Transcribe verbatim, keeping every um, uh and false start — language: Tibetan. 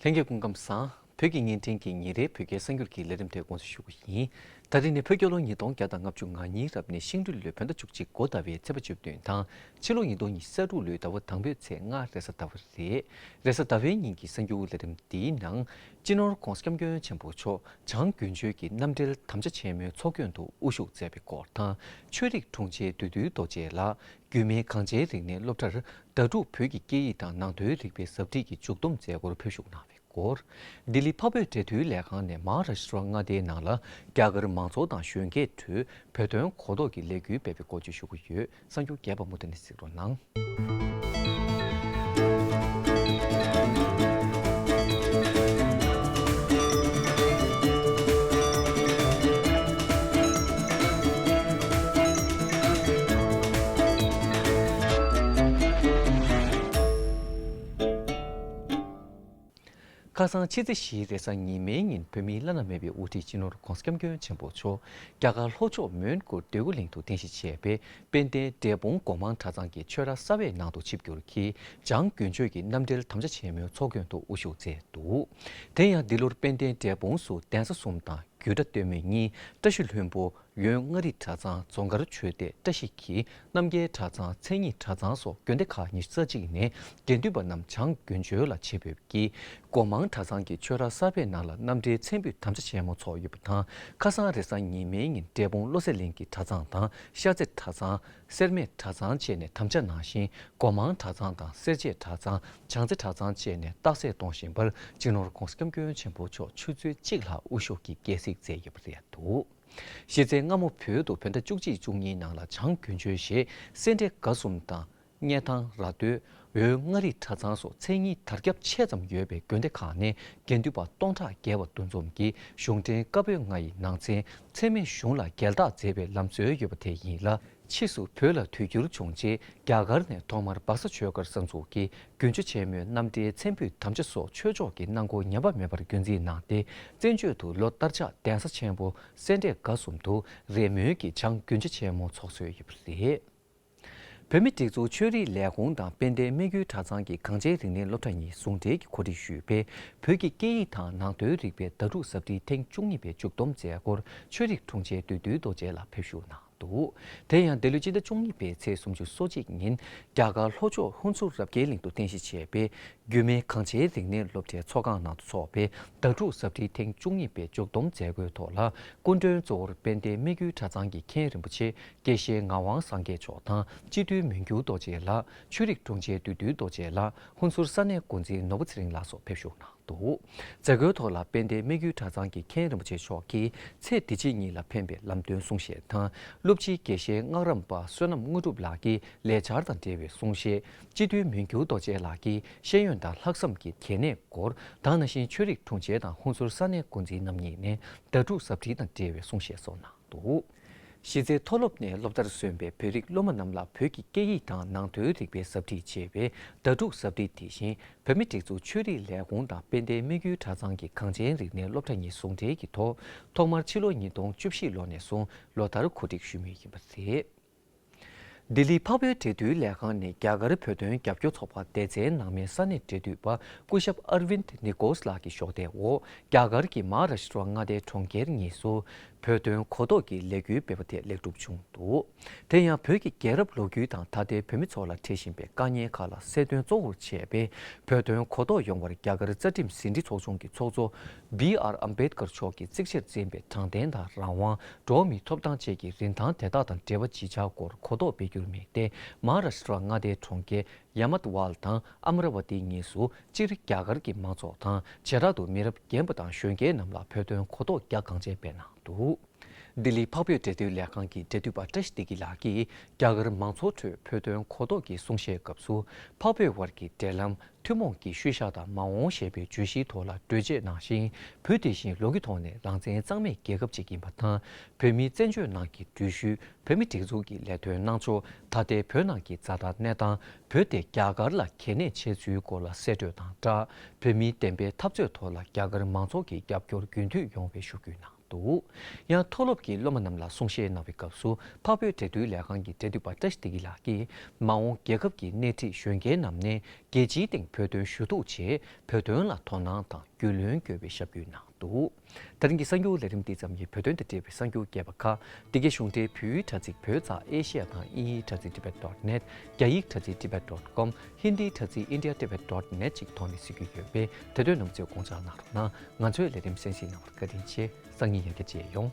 ལྷན་རྒྱས་སྐུ་ཁམས་བཟང་། བོད་ཀྱི་བརྙན་འཕྲིན་གྱི་ཉིན་རེའི་བོད་སྐད་གསར་འགྱུར་གྱི་ལས་རིམ་དེ་འགོ་འཛུགས་ཞུ་རྒྱུ་ཡིན། ད་རིང་ནི་བོད་རྒྱལ་ལོ་ཉིས་སྟོང་བརྒྱ་དང་ལྔ་བཅུ་ང་གཉིས་རབ་གནས་ཤིང་སྦྲུལ་ལོའི་བོད་ཟླ་བཅུ་གཅིག་འགོ་ཟླ་བའི་ཚེས་པ་བཅུ་བདུན་དང་། ཕྱི་ལོ་ཉིས་སྟོང་ཉི་ཤུ་རྩ་དྲུག་ལོའི་ཟླ་བ་དང་པོའི་ཚེས་ལྔ་རེས་གཟའ་ཟླ་བ་རེད། རེས་གཟའ་ཟླ་བའི་ཉིན་གྱི་གསར་འགྱུར་ལས་རིམ་འདིའི་ནང་། སྤྱི་ནོར་༧གོང་ས་༧སྐྱབས་མགོན་ཆེན་པོ་མཆོག་བྱང་དགུན་ཆོས་ཀྱི་རྣམ་འགྲེལ་དམ་བཅའ་ཆེན་མོའི་ཚོགས་མགོན་དུ་དབུ་བཞུགས་མཛད་པའི་སྐོར་དང་། ཆོས་རིག་དྲུང་ཆེ་བདུད་འདུལ་རྡོ་རྗེ་ལགས་རྒྱུད་སྨད་གངས་ཅན་རིག་གནས་སློབ་གྲྭར་ཟླ་དྲུག་བོད་ཀྱི་སྐད་ཡིག་དང་ནང་དོན་རིག་པའི་ཟབ་ཁྲིད་ཀྱི་མཇུག་བསྡོམས་མཛད་སྒོར་ཕེབས་བཞུགས་གནང་བའི་སྐོར། ལྡི་ལི་འཕགས་བོད་འབྲེལ་མཐུད་ལས་ཁང་ནས་མ་ཧཱ་རཱ་ཤི་ཏྲ་མངའ་སྡེའི་ནང་ལ་རྒྱ་གར་མང་ཚོགས་དང་གཞོན་སྐྱེས་ཁྲོད་བོད་དོན་གོ་རྟོགས་ཀྱི་ལས་འགུལ་སྤེལ་བའི་སྐོར་བརྗོད་ཞུ་གི་ཡོད། གསར་འགྱུར་རྒྱས་པ་མུ་མཐུད་ནས་གཟིགས་རོགས་གནང་། ཁ་སང་ཕྱི་ཚེས་བཞི་རེས་གཟའ་ཉི་མའི་ཉིན་བོད་མིའི་བླ་ན་མེད་པའི་དབུ་ཁྲིད་སྤྱི་ནོར་༧གོང་ས་༧སྐྱབས་མགོན་ཆེན་པོ་མཆོག་རྒྱ་གར་ལྷོ་ཕྱོགས་མོན་གྷོ་འདོད་རྒུ་གླིང་དུ་རྟེན་གཞི་བྱས་པའི་དཔལ་ལྡན་འབྲས་སྤུངས་སྒོ་མང་གྲྭ་ཚང་གི་ཆོས་ར་གསར་པའི་ནང་དུ་ཆིབས་བསྒྱུར་གྱིས་བྱང་དགུན་ཆོས་ཀྱི་རྣམ་འགྲེལ་དམ་བཅའ་ཆེན་མོའི་ཚོགས་མགོན་དུ་དབུ་བཞུགས་མཛད་འདུག་དེ་ཡང་འདི་ལོར་དཔལ་ལྡན་འབྲས་སྤུངས་སུ་གདན་ས་གསུམ་དང་། རྒྱུད་གྲྭ་སྟོད་སྨད་གཉིས། བཀྲ་ཤིས་ལྷུན་པོ། ཡོན་མངའ་རིས་གྲྭ་ཚང་། རྫོང་དཀར་ཆོས་སྡེ། བཀྲ་ཤིས་འཁྱིལ། རྣམ་རྒྱལ་གྲྭ་ཚང་། མཚན་ཉིད་གྲྭ་ཚང་སོགས་དགོན་སྡེ་ཁག་ཉི་ཤུ་རྩ་གཅིག་ནས་དགེ་འདུན་པ་རྣམས་བྱང་དགུན་ཆོས་ལ་ཆིབས་ཕེབས་ཀྱིས་སྒོ་མང་གྲྭ་ཚང་གི་ཆོས་ར་གསར་པའི་ནང་ལ་རྣམ་འགྲེལ་མཚན་ཕུད་དམ་བཅའ་ཆེན་མོ་ཚོགས་ཡོད་པ་དང་། ཁ་སང་རེས་གཟའ་ཉི་མའི་ཉིན་འབྲས་སྤུངས་བློ་གསལ་གླིང་གི་གྲྭ་ཚང་དང་ཤར་རྩེ་གྲྭ་ཚང་། སེར་སྨད་གྲྭ་ཚང་བཅས་ནས་དམ་བཅའ་གནང་ཞིང་། སྒོ་མང་གྲྭ་ཚང་དང་སེར་བྱེས་གྲྭ་ཚང་། བྱང་རྩེ་གྲྭ་ཚང་བཅས་ནས་རྟགས་གསལ་གཏོང་བཞིན་པར་སྤྱི་ནོར་༧གོང་ས་༧སྐྱབས་མགོན་ཆེན་པོ་མཆོག་ཆུ་ཚོད་གཅིག་ལྷག་དབུ་བཞུགས་ཀྱིས་དགྱེས་གཟིགས་མཛད་ཡོད་པ་རེད་འདུག་གཞི་རྩའི་སྔ་མོ་བོད་དུ་བོད་ཟླ་བཅུ་གཅིག་བཅུ་གཉིས་ནང་ལ་བྱང་དགུན་ཆོས་ཞེས་སེ་འབྲས་དགའ་གསུམ་དང་། སྙེ་ཐང་། ར་སྟོད། འོལ་མངའ་རིས་གྲྭ་ཚང་སོགས་མཚན་ཉིད་དར་ཁྱབ་ཆེ་ཙམ་ཡོད་པའི་དགོན་སྡེ་ཁག་ནས་དགེ་འདུན་པ་སྟོང་ཕྲག་བརྒལ་བ་འདུ་འཛོམས་ཀྱིས་གཞུང་འབྲེལ་བཀའ་པོད་ལྔ་ཡི་ནང་ཚན་འཚེ་མེད་གཞུང་ལ་རྒྱལ་རྟགས་མཛད་པའི་ལམ་སྲོལ་ཡོད་པ་དེ་ཡིན་ལ། ཕྱིས་སུ་བོད་ལ་དུས་འགྱུར་བྱུང་རྗེས་རྒྱ་གར་ནས་ཐོག་མར་སྦག་ས་ཆོས་སྒར་གསར་འཛུགས་ཀྱིས་དགུན་ཆོས་ཆེན་མོའི་རྣམ་འགྲེལ་མཚན་ཕུད་དམ་བཅའ་སོགས་ཆོས་ཕྱོགས་ཀྱི་གནང་སྒོ་ཉམས་པ་མེད་པར་རྒྱུན་འཛིན་གནང་སྟེ། བཙན་བྱོལ་དུ་ལོ་ལྟར་ཆགས་གདན་ས་ཆེན་པོ་སེ་འབྲས་དགའ་གསུམ་དུ་རེས་མོས་ཀྱིས་བྱང་དགུན་ཆོས་ཆེན་མོ་འཚོགས་སྲོལ་ཡོད་པ་རེད། བོད་མིའི་སྒྲིག་འཛུགས་ཆོས་རིག་ལས་ཁུངས་དང་དཔལ་ལྡན་སྨད་རྒྱུད་གྲྭ་ཚང་གི་གངས་ཅན་རིག་གནས་སློབ་གྲྭ་གཉིས་ཟུང་འབྲེལ་གྱིས་གོ་སྒྲིག་ཞུས་པའི་བོད་ཀྱི་སྐད་ཡིག་དང་ནང་དོན་རིག་པའི་ཟླ་དྲུག་ཟབ་ཁྲིད་ཐེངས་བཅུ་གཉིས་པའི་མཇུག་བསྡོམས་མཛད་སྒོར་ཆོས་རིག་དྲུང་ཆེ་བདུད་འདུལ་རྡོ་རྗེ་ལགས་ཕེབས་བཞུགས་གནང་འདུག་དེ་ཡང་འདི་ལོའི་སྤྱི་ཟླ་བཅུ་གཉིས་པའི་ཚེས་སུམ་ཅུ་སོ་གཅིག་ཉིན་རྒྱ་གར་ལྷོ་ཕྱོགས་ཧུན་སུར་རབ་རྒྱས་གླིང་དུ་རྟེན་གཞི་བྱས་པའི་རྒྱུད་སྨད་གངས་ཅན་རིག་གནས་སློབ་གྲྭའི་ཚོགས་ཁང་ནང་དུ་འཚོགས་པའི་ཟླ་དྲུག་ཟབ་ཁྲིད་ཐེངས་བཅུ་གཉིས་པའི་མཇུག་བསྡོམས་མཛད་སྒོའི་ཐོག་ལ། སྐུ་མགྲོན་གཙོ་བོར་དཔལ་ལྡན་སྨད་རྒྱུད་གྲྭ་ཚང་གི་མཁན་རིན་པོ་ཆེ་དགེ་བཤེས་ངག་དབང་སངས་རྒྱས་མཆོག་དང་། སྤྱི་འཐུས་མོན་གྱི་རྡོ་རྗེ་ལགས། ཆོས་རིག་དྲུང་ཆེ་བདུད་འདུལ་རྡོ་རྗེ་ལགས། ཧུན་སུར་ས་གནས་འགོ་འཛིན་ནོར་བུ་ཚེ་རིང་ལགས་སོགས་ཕེབས་བཞུགས་གནང་འདུག་མཛད་སྒོའི་ཐོག་ལ་དཔལ་ལྡན་སྨད་རྒྱུད་གྲྭ་ཚང་གི་མཁན་རིན་པོ་ཆེ་མཆོག་གིས་ཚེ་འདི་ཕྱི་གཉིས་ལ་ཕན་པའི་ལམ་སྟོན་གསུང་བཤད་དང་། སློབ་སྤྱི་དགེ་བཤེས་སྔགས་རམས་པ་བསོད་ནམས་དངོས་གྲུབ་ལགས་ཀྱིས་ལས་འཆར་དང་འབྲེལ་བའི་གསུང་བཤད། སྤྱི་འཐུས་མོན་གྱི་རྡོ་རྗེ་ལགས་ཀྱིས་ཤེས་ཡོན་དང་ལྷག་བསམ་གྱི་གལ་གནད་སྐོར་དང་། ནང་བཞིན་ཆོས་རིག་དྲུང་ཆེ་དང་ཧུན་སུར་ས་གནས་འགོ་འཛིན་རྣམ་གཉིས་ནས་ཟླ་དྲུག་ཟབ་ཁྲིད་དང་འབྲེལ་བའི་གསུང་བཤད་སོགས་གནང་འདུག་གཞི་རྩའི་མཐོ་སློབ་ནས་སློབ་མཐར་སོན་པའི་བོད་རིགས་སློབ་མ་རྣམས་ལ་བོད་ཀྱི་སྐད་ཡིག་དང་ནང་དོན་རིག་པའི་ཟབ་ཁྲིད་ཅེས་པའི་ཟླ་དྲུག་ཟབ་ཁྲིད་དེ་བཞིན་བོད་མིའི་སྒྲིག་འཛུགས་ཆོས་རིག་ལས་ཁུངས་དང་དཔལ་ལྡན་སྨད་རྒྱུད་གྲྭ་ཚང་གི་གངས་ཅན་རིག་གནས་སློབ་གྲྭ་གཉིས་ཟུང་འབྲེལ་གྱི་ཐོག་ཐོག་མར་ཕྱི་ལོ་ཉིས་སྟོང་བཅུ་བཞི་ལོ་ནས་བཟུང་ལོ་ལྟར་གོ་སྒྲིག་ཞུ་མུས་ཡིན་པ་རེད། ལྡི་ལི་འཕགས་བོད་འབྲེལ་མཐུད་ལས་ཁང་ནས་རྒྱ་གར་བོད་དོན་རྒྱབ་སྐྱོར་ཚོགས་པ་སྡེ་ཚན་ནང་མའི་ས་གནས་འབྲེལ་མཐུད་པ་སྐུ་ཞབས་ཨར་ཝིན་ནི་ཀོས་ལགས་ཀྱི་གཞོགས་འདེགས་འོག་རྒྱ་གར་གྱི་མ་ཧཱ་རཱ་ཤི་ཏྲ་མངའ་སྡེའི་གྲོང་ཁྱེར་གཉིས་སུ་བོད་དོན་གོ་རྟོགས་ཀྱི་ལས་འགུལ་སྤེལ་བ་དེ་ལེགས་གྲུབ་བྱུང་འདུག་དེ་ཡང་བོད་ཀྱི་རྒྱལ་རབས་ལོ་རྒྱུས་དང་ད་ལྟའི་བོད་མི་ཚོ་ལ་འཕྲད་བཞིན་པའི་དཀའ་ངལ་ཁག་ལ་སེལ་དོན་གཙོ་བོར་བྱས་པའི་བོད་དོན་གོ་རྟོགས་ཡོང་བར་རྒྱ་གར་རྩ་ཁྲིམས་ཟིན་བྲིས་ཚོགས་ཆུང་གི་ཚོགས་གཙོ་བི་ཨར་ཨམ་བེད་ཀར་མཆོག་གིས་གཙིགས་ཆེར་འཛིན་པའི་དྲང་བདེན་དང་རང་དབང་། འགྲོ་བ་མིའི་ཐོབ་ཐང་བཅས་ཀྱི་རིན་ཐང་དེ་དག་དང་འབྲེལ་བ་ཇི་ཆགས་སྐོར་གོ་རྟོགས་སྤེལ་རྒྱུར་དམིགས་ཏེ། མ་ཧཱ་རཱ་ཤི་ཏྲ་མངའ་སྡེའི་གྲོང་ཁྱེར་ཡ་མད་ཝལ་དང་ཨ་མ་ར་ཝ་ཏི་གཉིས་སུ་སྤྱིར་རྒྱ་གར་གྱི་མང་ཚོགས་དང་བྱེ་བྲག་ཏུ་མི་རབས་རྒན་པ་དང་གཞོན་སྐྱེས་རྣམས་ལ་བོད་དོན་གོ་རྟོགས་རྒྱ་གང་ཆེ་སྤེལ་གནང་འདུག་ལྡི་ལི་འཕགས་བོད་འབྲེལ་མཐུད་ལས་ཁང་གི་འབྲེལ་མཐུད་པ་བཀྲ་ཤིས་བདེ་སྐྱིད་ལགས་ཀྱིས་རྒྱ་གར་མང་ཚོགས་ཁྲོད་བོད་དོན་གོ་རྟོགས་ཀྱི་གསུང་བཤད་སྐབས་སུ། འཕགས་བོད་དབར་གྱི་འབྲེལ་ལམ། ཐུན་མོང་གི་ཤུལ་བཞག་དང་མ་འོངས་ཞེས་པའི་བརྗོད་གཞིའི་ཐོག་ལ་གྲོས་བྱེད་གནང་ཞིང་། བོད་དེ་བཞིན་ལོ་རྒྱུས་ཐོག་ནས་རང་བཙན་གཙང་མའི་རྒྱལ་ཁབ་ཅིག་ཡིན་པ་དང་། བོད་མིའི་བཙན་བྱོལ་ནང་གི་འགྲུལ་བཞུད། བོད་མིའི་སྒྲིག་འཛུགས་ཀྱི་ལས་དོན་གནང་ཕྱོགས། ད་ལྟའི་བོད་ནང་གི་ཛ་དྲག་གནས་སྟངས། བོད་དེ་རྒྱ་གར་ལ་གལ་གནད་ཆེ་ཚུལ་སྐོར་ལ་གསལ་བཀྲོལ་དང་སྦྲགས། བོད་མིའི་བདེན་པའི་འཐབ་རྩོད་ཐོག་ལ་རྒྱ་གར་མང་ཚོགས་ཀྱི་རྒྱབ་སྐྱོར་རྒྱུན་མཐུད་ཡོང་བའི་ཞུ་སྐུལ་གནང་ འདུག། ཡང་མཐོ་སློབ་ཀྱི་སློབ་མ་རྣམས་ལ་གསུང་བཤད་གནང་བའི་སྐབས་སུ་འཕགས་བོད་འབྲེལ་མཐུད་ལས་ཁང་གི་འབྲེལ་མཐུད་པ་བཀྲ་ཤིས་བདེ་སྐྱིད་ལགས་ཀྱིས། མ་འོངས་རྒྱལ་ཁབ་ཀྱི་སྣེ་ཁྲིད་གཞོན་སྐྱེས་རྣམས་ནས་རྒྱལ་སྤྱིའི་སྟེང་བོད་དོན་ཞུ་གཏུག་ཆེད་བོད་དོན་ལ་དོ་སྣང་དང་རྒྱུས་ལོན་དགོས་པའི་ཞབས་སྐུལ་གནང་འདུག། དེ་རིང་གི་གསར་འགྱུར་ལས་རིམ་འདི་ཙམ་ཡིན། བོད་དོན་དང་འབྲེལ་བའི་གསར་འགྱུར་རྒྱས་པ་ཁག་འདི་གའི་གཞུང་འབྲེལ་བོད་ཡིག་དྲ་ཚིགས་བོད་ཙ་ཨེ་ཤེ་ཡ་དང་དབྱིན་ཡིག་དྲ་ཚིགས་tibet dot net། རྒྱ་ཡིག་དྲ་ཚིགས་tibet dot com། ཧིན་དིའི་དྲ་ཚིགས india tibet dot net ཅིག་ཐོག་ནས་གཟིགས་རྒྱུ་ཡོད་པས། དེ་དོན་རྣམས་ཚོས་དགོངས་འཇགས་གནང་རོགས་གནང་། ང་ཚོའི་ལས་རིམ་གསན་གཟིགས་གནང་བར་བཀའ་དྲིན་ཆེ། སང་ཉིན་ཡང་བསྐྱར་མཇལ་ཡོང་།